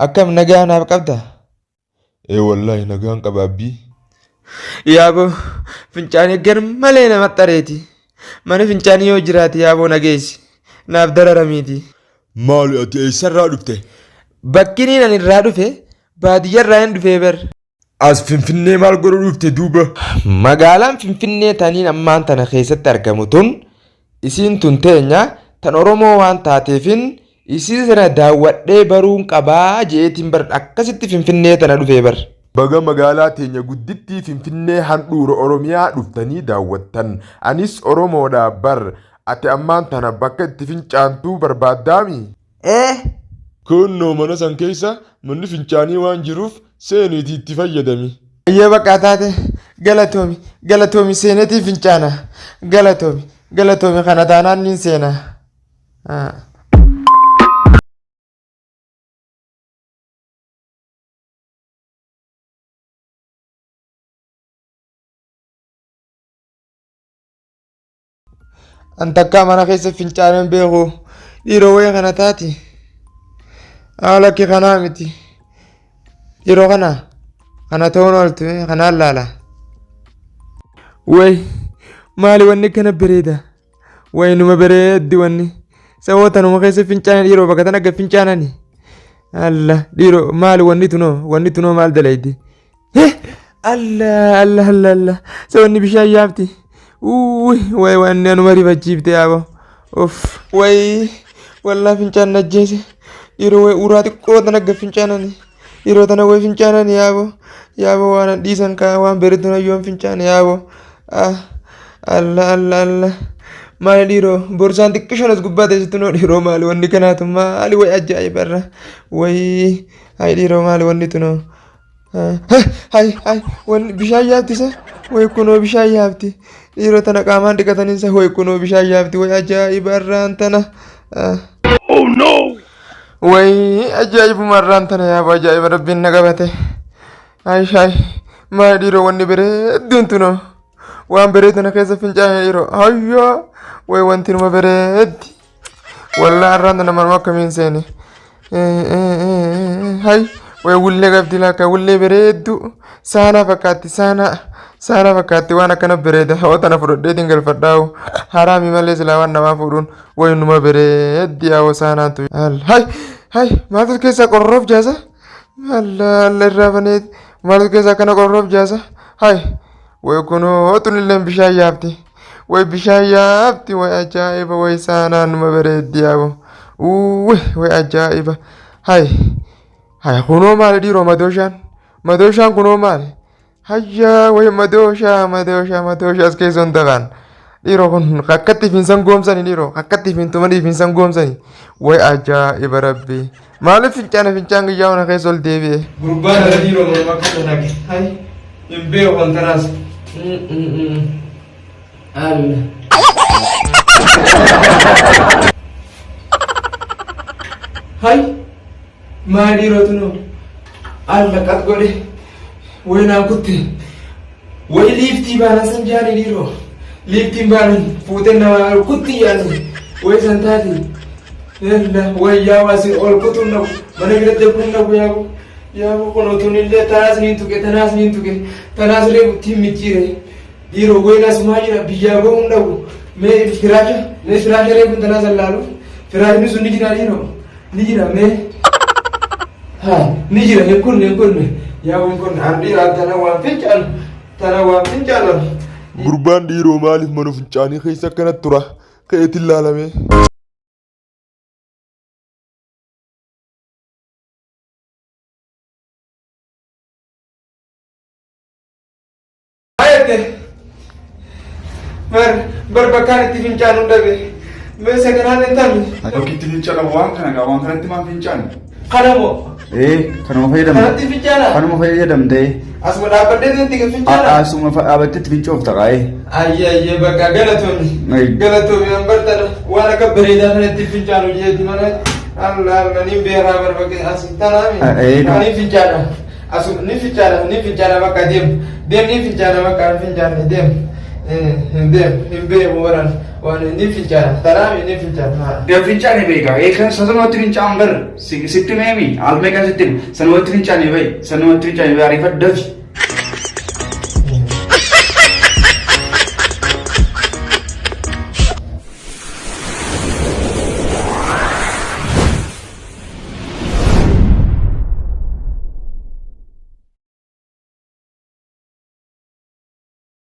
Akkam nagaa naaf qabda? Ee wallaahi nagaan qaba abbii. Yaaboo fincaanii gar malee nama xareeti. Mana fincaanii yoo jiraate yaaboo nageessi. Naaf dararamiiti. Maali ati eessarraa dhufte? Bakkiniin ani irraa dhufe baadiyyarraa hin dhufee bar. As Finfinnee maal godhuu dhufte duuba? Magaalaan Finfinnee taniin ammaan tana keessatti argamu tun isiin tun teenya tan Oromoo waan taateefin isii sana daawwadhee baruun qabaa je'eetiin bar akkasitti Finfinnee tana dhufee bar. Baga magaalaa teenya guddittii Finfinnee handhuura Oromiyaa dhuftanii daawwattan. Anis Oromoodha bar. Ati ammaan tana bakka itti fincaantu barbaaddaami? Ee. Kunnoo mana san keessa manni fincaanii waan jiruuf seeniitii itti fayyadami. Ayyee baqqaa taate galatoomi galatoomi seenetii fincaana galatoomi galatoomi kana taanaan niin seena. An takkaa mana keessa fincaanee hin beeku. Dhiiroo wayii kana taati. Haa lakki kanaa miti. Dhiiroo kana kana ta'uun ooltu kanaan laala. Way maali wanni kana bareeda. Way numa bareeddi wanni. Sababa tanuma keessa fincaane dhiiroo bakka tana gad fincaanani. Alla dhiiroo maali wanni tunoo wanni tunoo maal dalaydi. Allah Allah Allah Allah sawanni bishaan yaabti. Uui way wanni anuma rifachiifte yaabo. Uff way wallaa fincaan najjeese. Dhiiroo way uraa xiqqoo tana gad fincaanani. Dhiiroo tana way fincaanani yaabo. Yaabo waan an dhiisan kaa waan bereedu yoon fincaane yaabo. Ah Allah Allah Allah. Maali dhiiroo borsaan xiqqishoon as gubbaa teessitu noo dhiiroo maali wanni kanaatu maali way ajaa'ibarra. Way hay dhiiroo maali wanni tunoo. Hay hay wanni bishaan yaabti isa way kunoo bishaan yaabti dhiiroo tana qaamaan dhiqatanii isa way kunoo bishaan yaabti way ajaa'iba irraan tana. Oh no! Way ajaa'ibuma irraan tana yaaba ajaa'iba rabbiin na qabate. Hay hay maal dhiiroo wanni bareedduun tunoo waan bareedu tana keessa fincaa'e dhiiroo hayyoo way wanti numa bareeddi. Wallah arraan tana manuma akkamiin seene. Hay way wullee qabdi laakka wullee bareeddu saanaa fakkaatti saanaa saanaa fakkaatti waan akkana bareeda hoo tana fudhadheetiin galfadhaa'u haraami malee silaa waan namaa fuudhuun way numa bareeddi yaa'oo saanaan tu. Hay hay maaltu keessaa qorroof jaasa? Allah Allah irraa baneet maaltu keessaa akkana qorroof jaasa? Hay way kunoo tunilleen bishaan yaabdi. Way bishaan yaabti way ajaa'iba way saanaan numa bareeddi yaabo. Uwwi way ajaa'iba. Hay hay kunoo maali dhiiroo madooshaan madooshaan kunoo maali? Hayyaa way madooshaa madooshaa madooshaa as keessa hunda kaan. Dhiiroo kun akkatti ifiinsan goomsani dhiiroo akkatti ifiin tumanii ifiinsan goomsani. Way ajaa'iba rabbi. Maaliif fincaana fincaan guyyaa kana keessa ol deebi'e? Gurbaan irra dhiiroo morma akka tanage. Hay hin beeku kan tanaas. Alla. Hay maal dhiiroo tunoo alla qat godhe waynaan kutte way liiftii baanan san jaani dhiiroo liiftiin baanan fuutee nama kutti yaani way san taate yalla way yaa waasi ol kutuun dhabu mana biratti kun dhabu yaaboo yaaboo kun otuun illee tanaas niin tuqe tanaas niin tuqe tanaas reebuttiin micciire Dhiiroo goyna asumaa jira biyyaa bahuun dhabu mee firaasha mee firaasha reefuun tanaa san laalu firaashni sun ni jira dhiiroo ni jira mee haa ni jira hin kunne hin kunne yaa hin kunne an dhiiraa tana waan fincaanu tana waan fincaanu. Gurbaan dhiiroo maaliif mana fincaanii keessa akkanatti tura? Ka'eetiin laalamee. Jette bar bar bakkaan itti fincaanu dhabe mee saganaan hin taane. Bakki itti fincaana waan kana gaa waan kanatti maal fincaanu? Kana moo? Ee kanuma fayyadamta. Kanatti fincaana? Kanuma fayyadamtee. Asuma dhaabbadhee itti fincaana? Asuma dhaabattee itti fincoofta qaa'ee. Ayyee ayyee bakka galatoomi. Galatoomi an bartana waan akka bareedaa kanatti fincaanu jeeti malee. Allah Allah niin beekaa bar bakka as tanaami. Ani fincaana. Asu ni fincaana ni fincaana bakka deem deem ni fincaana bakka hin fincaanne deem hin deem hin beeku baran. Waan inni fincaana. Tanaami inni fincaana. Yaa fincaane beekaa. Ee kan sanumatti fincaan bar sitti meemi. Almee kan sitti sanumatti fincaane bahi. Sanumatti fincaane bahi ariifadhu dafi.